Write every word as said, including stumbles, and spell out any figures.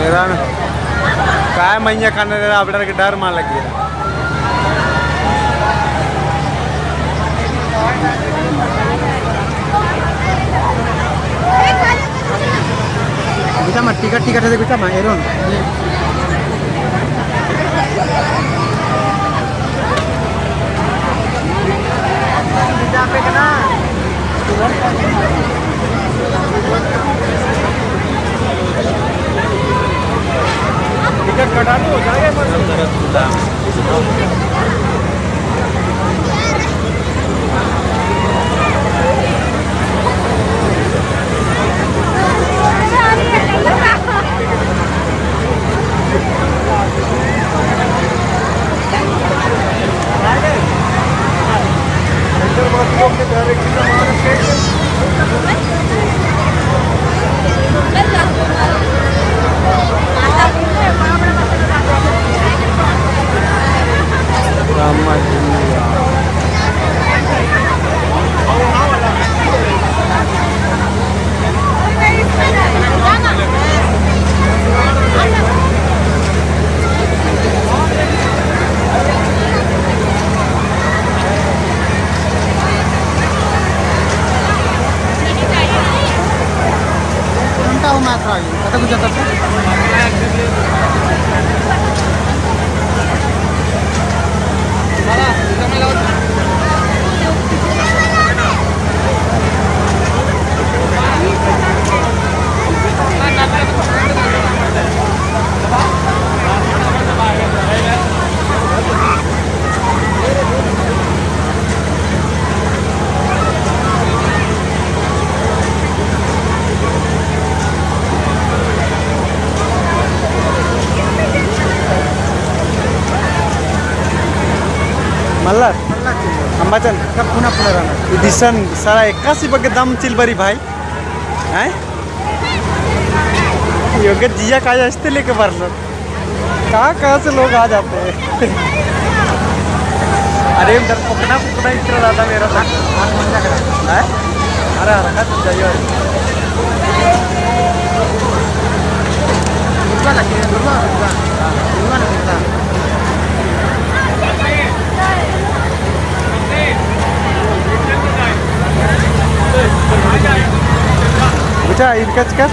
एरा न, काय मइय्याँ खाने रे, अबड़र के डर मा लग्गी। गुचा मा, टिकट, टिकट है, गुचा मा, एरोन। टिकट कटा दो, जाइए मत। मल्ला? मल्ला चिल्ला। अम्बाचन? सब पुना पुना रअना। इदिसन सारा एकासे बग्गे दम चिलबरी भाई। हैं? योगे जिया का आस्ते लेके बरलो। कहाँ कहाँ से लोग आ जाते हैं। अरे डरपोकना पोकना इतना ज़्यादा मेरा था। हैं? अरे हरकत जाइयो। बेटा, इनका चिकर?